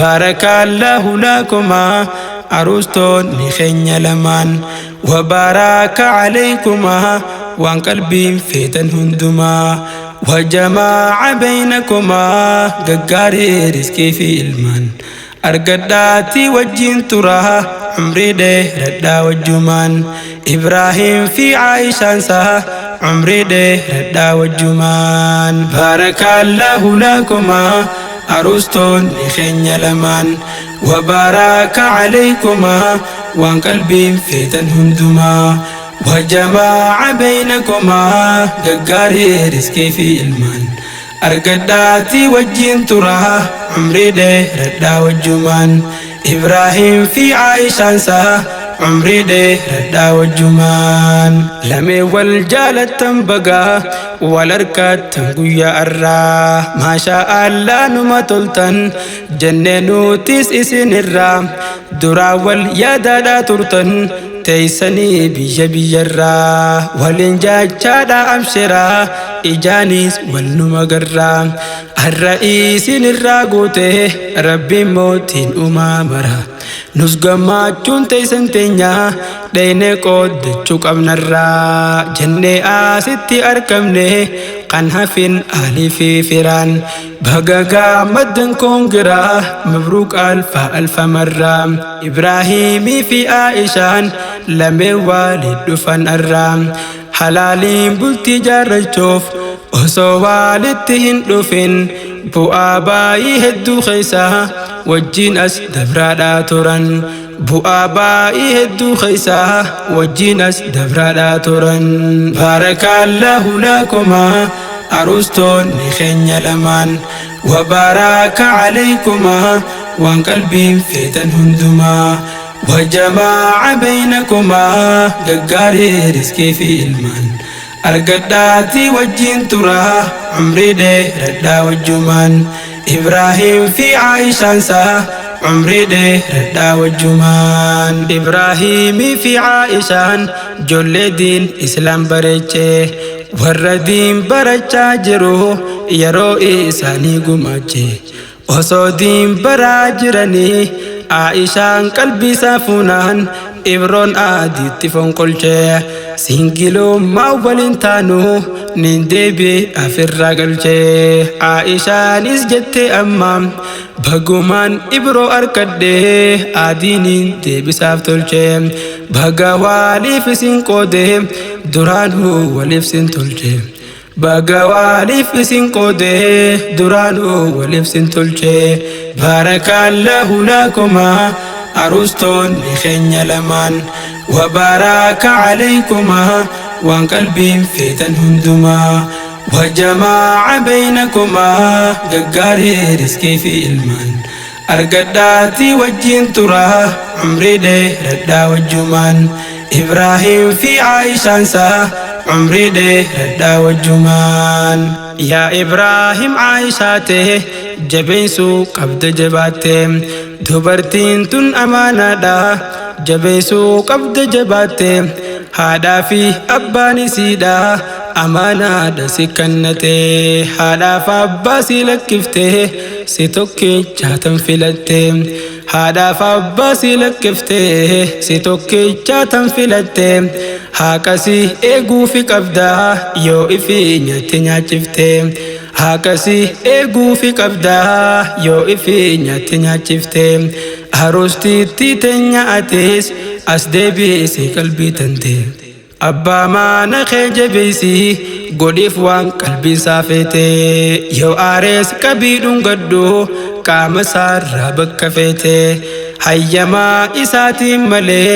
Baarakallaahu lakumaa, aruustoonni keenya lamaan. Wabaaraka calaykumaa, waan qalbiin feetan hundumaa. Wajamaaca baynakumaa, gaggaarii riskii fi ilmaan argadhaatii wajjiin turaa, umrii dheeradhaa wajjumaan. Ibraahim fi Aayishaansaa, umrii dheeradhaa wajjumaan. Baarakallaahu lakumaa, aruustoonni keenya lamaan. Wabaaraka calaykumaa, waan qalbiin feetan hundumaa. Wajamaaca baynakumaa, gaggaarii riskii fi ilmaan argadhaatii wajjiin turaa, umrii dheeradhaa wajjumaan. Ibraahim fi Aayishaansaa, umrii dheeradhaa wajjumaan. Lamee wal jaalattan, bagaa wal harkattan guyyaa arraa. Maashaa Allaa, numa toltan jennee nutis isinirraa. Duraa wal yaadaadhaa turtan teeysanii biyya biyyarraa. Waliin jaachaadha abshiraa, ijaanis wal numa garraa. Har'a isinirraa guute Rabbiin mootiin uumaa mara. Nus gammachuun teeysan teenya dheyne qooddachuu qabnarraa jennee asitti argamne, kan hafin aalii fi firaan. Baga gammaddan, congra, mabruuk alfa alfa marraa. Ibraahimii fi Aishaan lameen waliin dhufan arraa. Halaaliin bultii jaarrachuuf osoo walitti hin dhufin, bu'aa baay'ee hedduu keessaa wajjin as dabraadhaa turan. Bu'aa baay'ee hedduu keessaa wajjin as dabraadhaa turan. Baarakallaahu lakumaa, aruustoonni keenya lamaan. Wabaaraka calaykumaa, waan qalbiin feetan hundumaa. Wajamaaca baynakumaa, gaggaarii riskii fi ilmaan argadhaatii wajjin turaa, umrii dheeradhaa wajjumaan. Ibraahim fi Aayishaansaa, umrii dheeradhaa wajjumaan. Ibraahimii fi Aayishaan ijoollee diin Islaam bareechee, warra diin barachaa jiru yeroo isaanii gumaache. Osoo diin baraa jiranii, Aayishaan qalbii isaa fuunaan Ibroon adiitti fonqolchee, singilummaa waliin taanu nin deebi'e afirraa galchee. Aayishaanis jette, amma bagumaan Ibroo arkadhee adiiniin deebisaaf tolchee. Baga waaliif isin qoodee, duraanuu waliif sin tolchee. Baga waaliif isin qoodee, duraanuu waliif sin tolchee. Baarakallaahu lakumaa, aruustoonni keenya lamaan. Wabaaraka calaykumaa, waan qalbiin feetan hundumaa. Wajamaaca baynakumaa, gaggaarii riskii fi ilmaan argadhaatii wajjin turaa, umrii dheeradhaa wajjumaan. Ibraahim fi Aayishaansaa, umrii dheeradhaa wajjumaan. Yaa Ibraahim, Aayishaa ta'e jabeessuu qabda jabaatte. Dubartiin tun amaanaadha, jabeessuu qabda jabaatte. Haadhaa fi abbaan isiidha amaanaadha si kennate. Haadhaaf abbaa si lakkifte, si tokkicha tan filatte. Haadhaaf abbaa si lakkifte, si tokkicha tan filatte. Haaqasi eeguufi qabda yoo ifi nyaatte nyaachifte. Haaqasi eeguufi qabda yoo ifi nyaatte nyaachifte. Aruustiitti teenya, atis as deebiisi qalbii tante. Abbaa maana kee jabeessi, godhiif waan qalbiin isaa feete. Yoo aarees qabii dhungadhu qaama isaarraa bakka feete. Hayyamaa isaatiin malee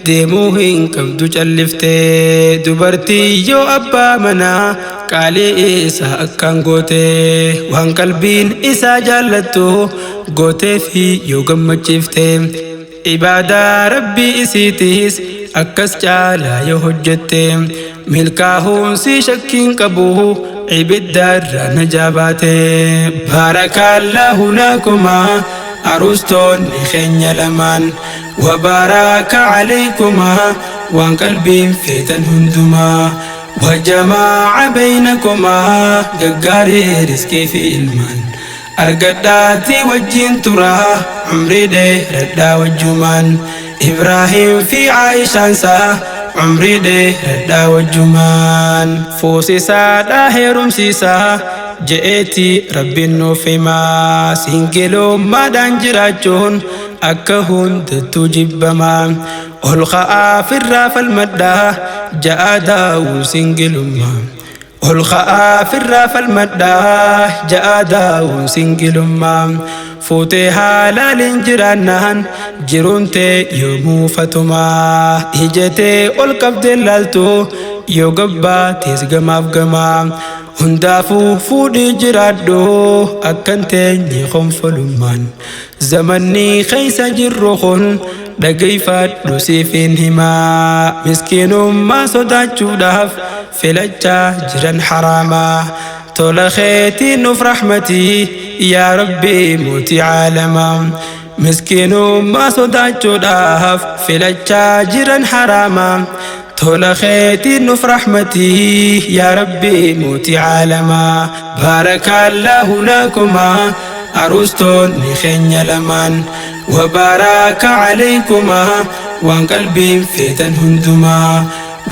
deemuu hin qabdu callifte. Dubartii yoo abbaa manaa qaalii isaa akkaan goote, waan qalbiin isaa jaallattu gootee fi yoo gammachiifte, ibaadaa Rabbii isiitiis akkas caalaa yoo hojjette, milkaahuun si shakkiin qabu, ibidda irraa najaa baate. Baarakallaahu lakumaa, aruustoonni keenya lamaan. Wabaaraka calaykumaa, waan qalbiin feetan hundumaa. Wajamaaca baynakumaa, gaggaarii riskii fi ilmaan argadhaatii wajjin turaa, umrii dheeradhaa wajjumaan. Argadhaatii wajjin turaa umrii dheeradhaa wajjumaan. Ibraahim fi Aayishaansaa umrii dheeradhaa wajjumaan. Fuusisaadhaa heerumsiisaa je'eeti Rabbiin nuuf himaa. Singelummaadhaan jiraachuun akka hundattuu jibbamaa. Ol ka'aa firraa falmadhaa ja'a daawun singilummaa. Ol ka'aa firraa falmadhaa ja'a daawun singilummaa. Fuutee haalaaliin jiraannaan jiruun tee yoomuu fatumaa. Ija tee ol qabdee laaltu yoo gabbaatees gamaaf gamaa. Hundaafuu fuudhii jiraadhu akkan teenye konfolummaan. Zamanni keessa jirru kun dhageeffadhu siifin himaa. Miskiinummaa sodaachuudhaaf filachaa jiran haraamaa. Tola keetiin nuuf rahmatii yaa Rabbii mootii caalamaa. Miskiinummaa sodaachuudhaaf filachaa jiran haraamaa. Tola keetiin nuuf rahmatii yaa Rabbii mootii caalamaa. Baarakallaahu lakumaa aruustoonni keenya lamaan. Wabaaraka calaykumaa waan qalbiin feetan hundumaa.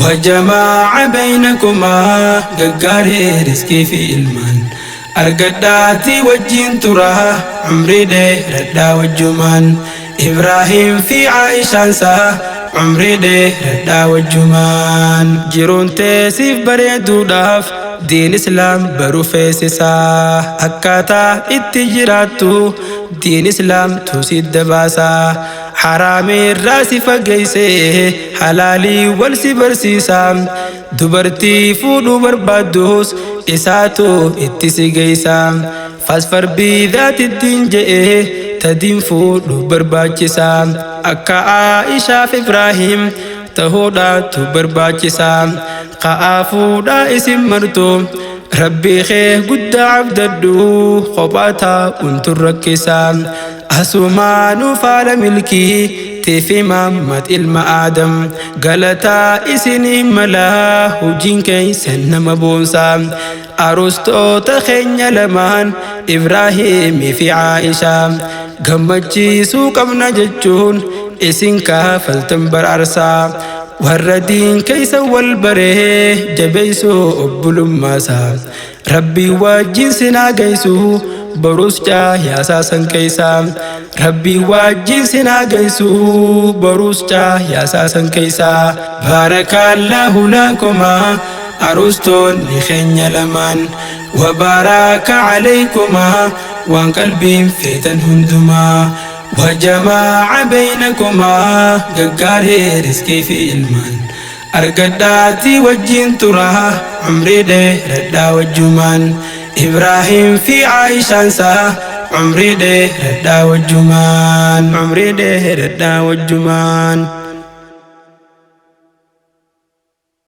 Wajamaa'a baynakumaa gaggaarii riskii fi ilmaan. Argadhaatii wajjin turaa umrii dheeradhaa wajjumaan. Ibraahim fi Aayishaansaa umrii dheeradhaa wajjumaan. Jiruun teessiif bareeduudhaaf diin islaam baruu feesisaa. Akkaataa itti jiraattu diin islaam tuusidda baasaa. Haraamirraa si fageessee halaalii wal si barsiisaa. Dubartii fuudhuu barbaaddus isaatu itti si geessaa. Fasfar biidhaatittiin je'ee tadiin fuudhuu barbaachisaa. Akka Aayishaaf Ibraahim ta'uudhaatu barbaachisaa. Ka'aa fuudhaa isin martu Rabbii kee guddaa abdadhu kophaa taa'uun tun rakkisaa. Asumaanuu faala milkii teefi Mahammad ilma Aadam. Galataa isinii malaa hojiin keessan nama boonsaa. Aruustoota keenya lamaan Ibraahimii fi Aayishaa. Gammachiisuu qabna jechuun isin kaafaltan baraarsaa. Warra diin keessa wal baree jabeessuu obbolummaasaa. Rabbii wajjin sinaa geessu borus caayaasaa san keessaa. Rabbii wajjin sinaa geessu borus caayaasaa san keessaa. Baarakallaahu lakumaa aruustoonni keenya lamaan. Wabaaraka calaykumaa waan qalbiin feetan hundumaa. Wajamaa'a baynakumaa gaggaarii riskii fi ilmaan. Argadhaatii wajjin turaa umrii dheeradhaa wajjumaan. Ibraahim fi Aayishaansaa umrii dheeradhaa wajjumaan. Umrii dheeradhaa wajjumaan.